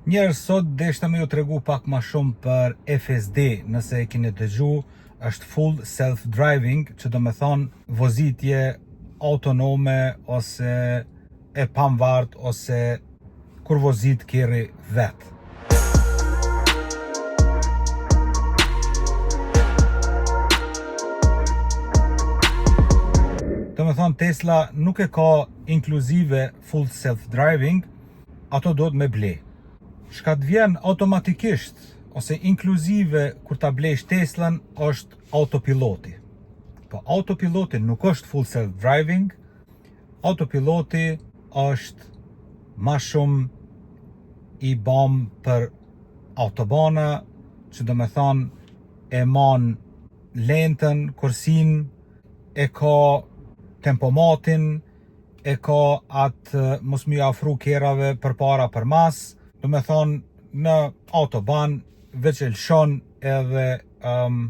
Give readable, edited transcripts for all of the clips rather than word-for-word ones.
Njerëz sot deshta me ju tregu pak ma shumë për FSD, nëse e keni dëgju, është full self driving, që do me thonë vozitje autonome ose e pamvart ose kur vozit kerri vet. Do me thonë Tesla nuk e ka inkluzive full self driving, ato duhet me ble. Shka të vjen automatikisht ose inkluzive kur ta blesh Teslën është autopiloti. Po autopiloti nuk është full self driving, autopiloti është ma shumë i bam për autobana, që do me thonë e man lentën, kursin, e ka tempomatin, e ka atë mos mi afru kerrave për para për mas, do me thonë në autoban veç e lëshon edhe um,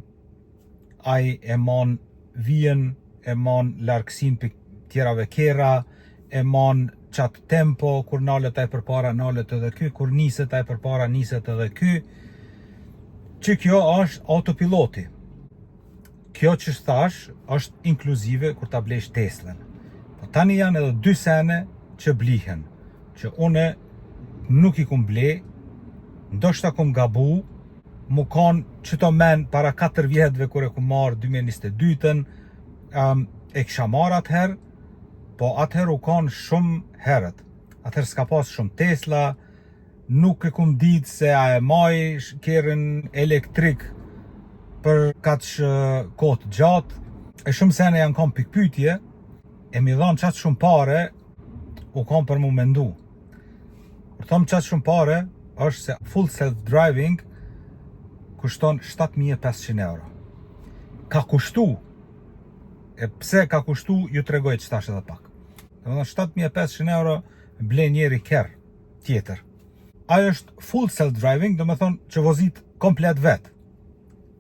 ai e man vijën, e man largësinë për tjerave kerra, e man qatë tempo, kur nalet ai përpara, nalet edhe ky, kur niset ai përpara, niset edhe ky. Që kjo është autopiloti. Kjo që thash është inkluzive kur ta blesh Teslën. Po tani janë edhe dy sene që blihen, që une nuk i kum ble, ndoshta kum gabu, mu kanë që to men para 4 vjetëve kur e kum marrë 2022-ën, um, e kisha marrë atëherë, po atëherë u kanë shumë herët. Atëherë s'ka pas shumë Tesla, nuk e kum ditë se a e maj kerrin elektrik për kaq kohë të gjatë, e shumë sene janë kanë pikpytje, e mi dhanë qatë shumë pare, u kanë për mu mendu. Kur thom qatë shumë pare, është se full self-driving kushton 7500 euro. Ka kushtu, e pse ka kushtu, ju tregoj që tash edhe pak. Do të thonë 7500 euro ble njeri kerr tjetër. Ajo është full self-driving, do me thonë që vozit komplet vet.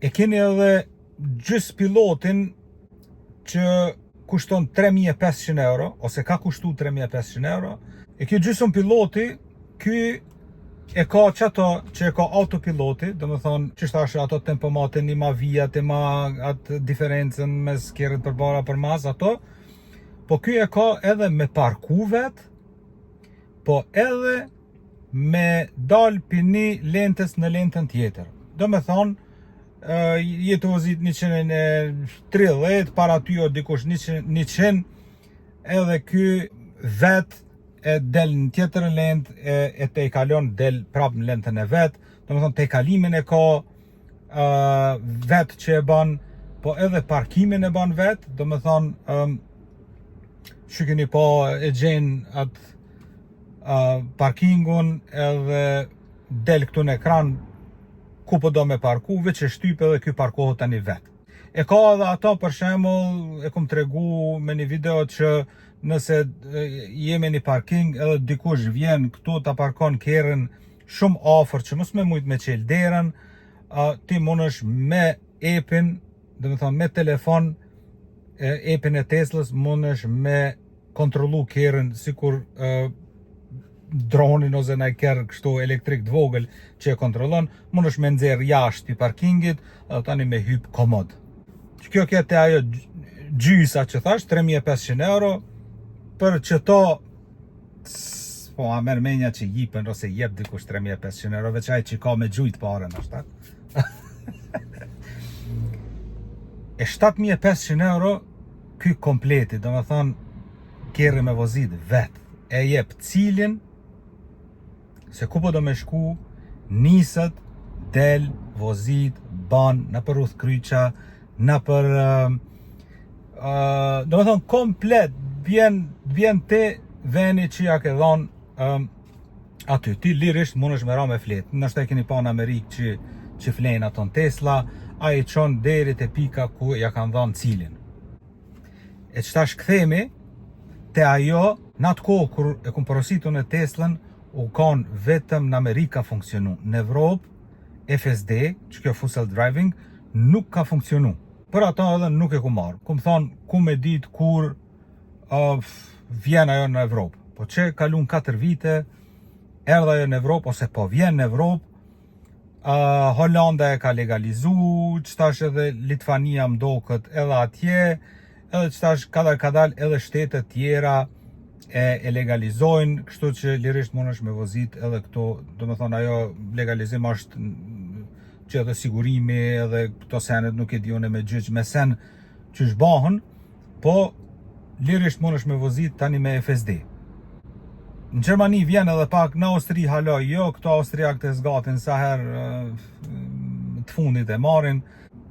E keni edhe gjys pilotin që kushton 3500 euro, ose ka kushtu 3500 euro, e kjo gjysëm piloti, ky e ka qato që e ka autopiloti, do me thonë që shtash ato tempomatin, i ma vijat, i ma atë diferencën mes kerrit për para për mas, ato, po ky e ka edhe me parku vet, po edhe me dal pi një lentës në lentën tjetër. Do me thonë, je të vozit 130, para ty o dikush 100, 100 edhe ky vet e del në tjetërën lent e, e te i kalon del prap në lentën e vet, do me thonë te kalimin e ka uh, vet që e ban, po edhe parkimin e ban vet, do me thonë um, që keni po e gjen atë uh, parkingun edhe del këtu në ekran ku po do me parku, veç e shtyp edhe ky parkohet tani vet. E ka edhe ato për shembull, e kum tregu me një video që nëse jemi në parking edhe dikush vjen këtu ta parkon kerrin shumë afër që mos me mujt me çel derën, uh, ti mundesh me appin, do të thonë me telefon e, appin e Teslës mundesh me kontrollu kerrin sikur uh, dronin ose naj kerr kështu elektrik të vogël që e kontrollon, mundesh me nxjerr jashtë i parkingit edhe tani me hyp komod. Që kjo ke te ajo gjysa që thash 3500 euro për që to po a merr menja që jipen ose jep dikush 3500 euro veç ai që ka me gjujt pare ndoshta. e 7500 euro ky kompleti, do me thonë kerri me vozit vet, e jep cilin se ku po do me shku, nisët, del, vozit, ban, në për udhkryqa, në për, uh, uh, do me thonë, komplet, vjen, vjen te veni që ja ke dhonë um, aty. Ti lirisht mundesh me ra me flet. Nështë e keni pa në Amerikë që, që flenë ato në Tesla, ai i çon deri te pika ku ja kanë dhënë cilin. E që tash kthehemi te ajo, në atë kohë kur e kum porositur në Teslën, u kanë vetëm në Amerikë ka funksionu. Në Evropë, FSD, që kjo Full Self Driving, nuk ka funksionu. Për ato edhe nuk e kum marrë. Kum thonë, ku me ditë kur uh, vjen ajo në Evropë. Po që kalun 4 vite, Erdh ajo në Evropë ose po vjen në Evropë, uh, Holanda e ka legalizu, qëtash edhe Litvania m'doket edhe atje, edhe qëtash kadal kadal edhe shtetet tjera e, e legalizojnë, kështu që lirisht mundesh me vozit edhe këto, domethonë ajo legalizim është që edhe sigurimi edhe këto senet nuk e di unë me gjyq me sen qysh bahen, po lirisht mundesh me vozit tani me FSD. Në Gjermani vjen edhe pak, në Austri hala, jo, këto austriakët e zgatin sa herë të fundit e marrin,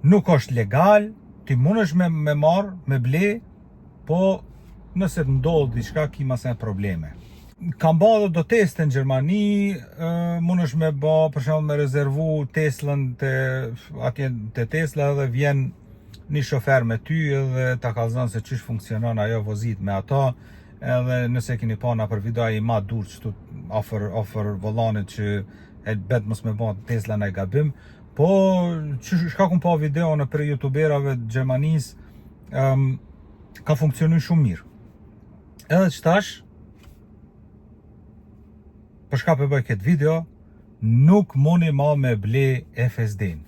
nuk është legal, ti mundesh me, me marr, me ble, po nëse të ndodh diçka, ki masnej probleme. Kam ba edhe do teste në Gjermani, mundesh me ba, për shembull me rezervu Teslën te, atje te Tesla edhe vjen një shofer me ty edhe ta kallzon se qysh funksionon ajo vozit me ato, edhe nëse keni pa nëpër video ai ma dur qëtu afër, afër volanit që e bet mos me ba Tesla naj gabim, po që shka kum pa video nëpër youtuberave të Gjermanisë, um, ka funksionu shumë mirë. Edhe qëtash, për shka pe bëj këtë video, nuk muni ma me ble FSD-n.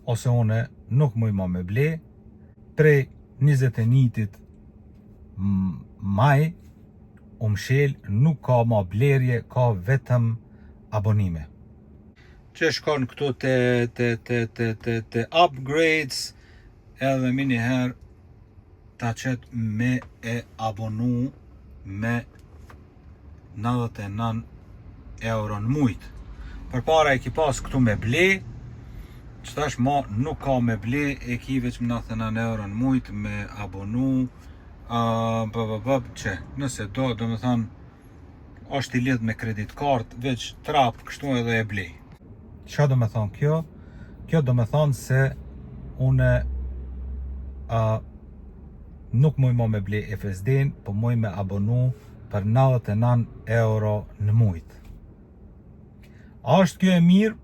Ose une nuk muj ma me ble, prej 21-tit maj, u mshel, nuk ka ma blerje, ka vetëm abonime. Që shkon këtu te, te, te, te, te, te upgrades, edhe menjëherë ta qet me e abonu me 99 euro në mujt. Përpara e ki pas këtu me ble, që tash ma nuk ka me ble, e ki veç me 99 euro në mujt me abonu, uh, bë, bë, bë, që nëse do, domethanë, është i lidh me credit card, veç trap kështu edhe e blej. Çka do me thonë kjo? Kjo do me thonë se une uh, nuk muj mo me ble FSD-n, po muj me abonu për 99 euro në mujt. A është kjo e mirë?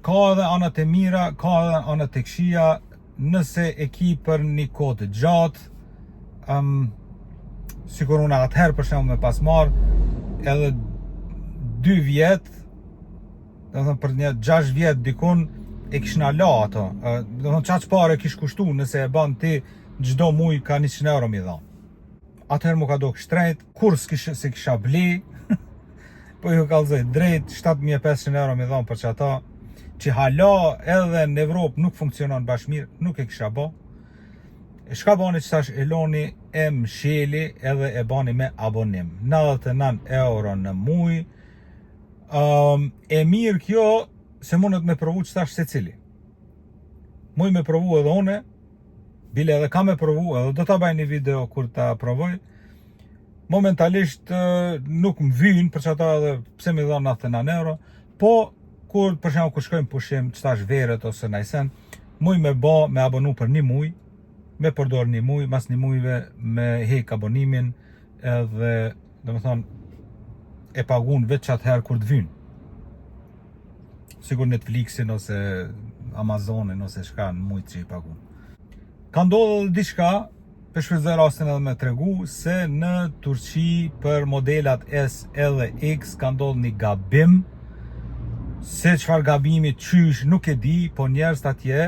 Ka edhe anët e mira, ka edhe anët e këqija, nëse e ki për një kohë të gjatë, um, sikur unë atëherë për shembull me pas marr edhe 2 vjet, domethonë për një 6 vjet dikun e kishna la ato. Domethonë qaq pare kish kushtu nëse e ban ti çdo muj ka 100 euro mi dhan. Atëherë mu ka dok shtrejt, kur s'kish, se kisha ble, po ju kallzoj drejt, 7500 euro mi dhan për qata, që hala edhe në Evropë nuk funksionon bash mirë, nuk e kisha bo. E shka bani që tash e loni e msheli edhe e bani me abonim. 99 euro në muj. Um, e mirë kjo se mundet me provu që tash secili. Muj me provu edhe une, Bile edhe kam me provu, edhe do ta baj një video kur ta provoj. Momentalisht nuk më vynë për qata edhe pse mi dhonë 99 euro, po kur për shembull kur shkojmë pushim, qëtash verët ose najsen, muj me ba, me abonu për një muj, me përdor një muj, mas një mujve me hek abonimin edhe, domethonë, e pagun veç atëherë kur të vynë. Sikur Netflixin ose Amazonin ose shka në mujtë që i pagun. Ka ndodhë edhe diçka, pe shfrytëzoj rastin edhe me tregu, se në Turqi për modelat S edhe X ka ndodhë një gabim, se çfarë gabimi qysh nuk e di, po njerëzit atje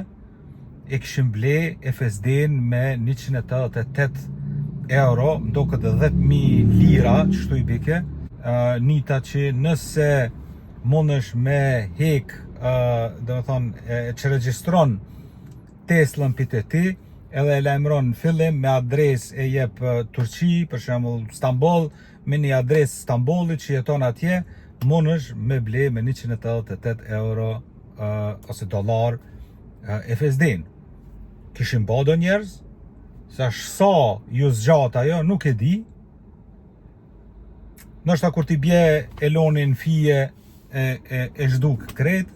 e kishin ble FSD-n me 188 euro, më doket 10.000 lira, qështu i bike, uh, nita që nëse mundesh me hek, uh, domethonë, e, që regjistron Teslën pi te ti, edhe e lajmëron në fillim me adresë e jep Turqi, për shembull Stamboll, me një adresë Stambollit që jeton atje, mundesh me ble me 188 euro uh, ose dollar uh, FSD-n. Kishin ba do njerëz, sa sa ju zgjat ajo, nuk e di, Ndoshta kur t'i bje Eloni në fije e, e, e zhduk krejt,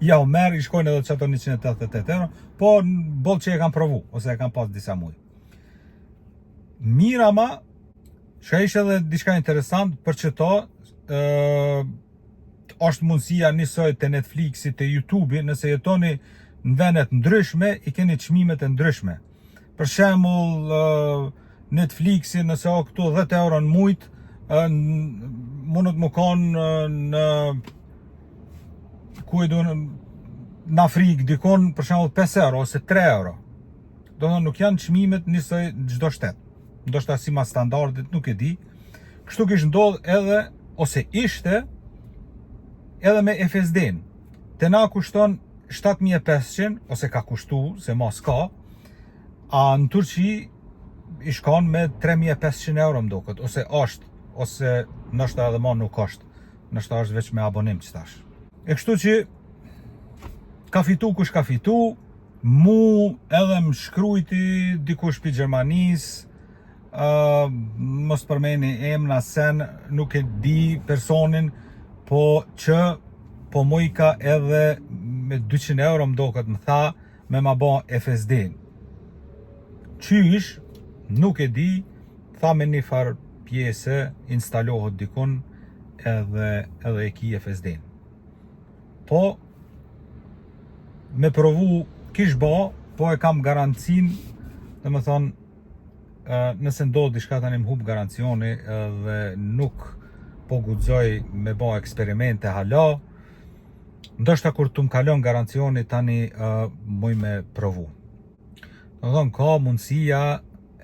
ja u merr, i shkojnë edhe qato 188 euro, po boll që e kam provu, ose e kam pas disa muj. Mirë ama, që ishe edhe diçka interesant për qëto, ë është mundësia njësoj te Netflixi, te YouTube-i, nëse jetoni në vende të ndryshme, i keni çmimet e ndryshme. Për shembull, Netflixi nëse o këtu 10 euro në mujt, mundet më konë në ku e du në Afrikë dikon për shembull 5 euro ose 3 euro. Do të thonë nuk janë çmimet njësoj në çdo shtet. Ndoshta si ma standardit, nuk e di. Kështu kish ndodh edhe ose ishte edhe me FSD-n. Te na kushton 7500 ose ka kushtu, se ma s'ka, a në Turqi i shkon me 3500 euro më duket, ose është, ose ndoshta edhe ma nuk është, ndoshta është veç me abonim që tash. E kështu që ka fitu kush ka fitu, mu edhe më shkrujti dikush pi Gjermanisë, mos përmeni emna sen, nuk e di personin, po që po mujka edhe me 200 euro më doket më tha me ma ba FSD. Qysh, nuk e di, tha me një farë pjese instalohet dikun edhe e ki FSD. Po, me provu kish ba, po e kam garancin, dhe më thonë, nëse ndodh diçka tani më hup garancioni dhe nuk po guxoj me ba eksperimente hala, ndoshta kur të më kalon garancioni tani muj me provu. Do thonë, ka mundësia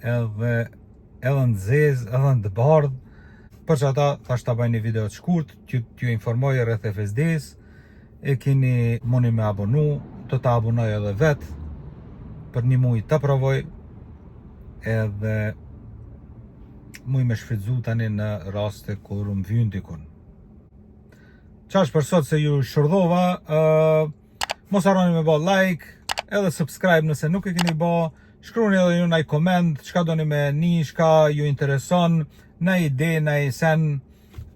edhe në zezë, edhe në të bardhë, për që ata thash ta bëj një video të shkurt, t'ju informoj rreth FSD-s, e keni mundi me abonu, do ta abonoj edhe vet, për një muj ta provoj, edhe muj me shfrytzu tani në raste kur më vyn dikun. Qash për sot se ju shurdhova, mos harroni me bë like, edhe subscribe nëse nuk e keni bë, shkruani edhe ju naj koment, çka doni me ni, çka ju intereson, naj ide, naj sen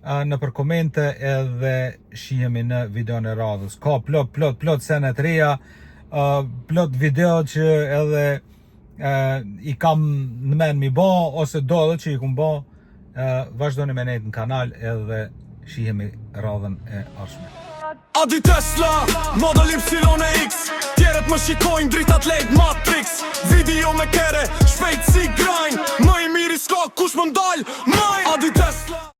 në për komente edhe shihemi në videon e radhës. Ka plot, plot, plot sene të reja, plot video që edhe i kam në men mi ba, ose do edhe që i kum ba, vazhdoni me nejtë në kanal edhe shihemi radhën e ardhshme. Adi Tesla, Model Y e X. Tjerët më shikojnë dritat LED Matrix. Video me kere, shpejt si grind. Më i miri s'ka kush më ndal. Mine Adi Tesla.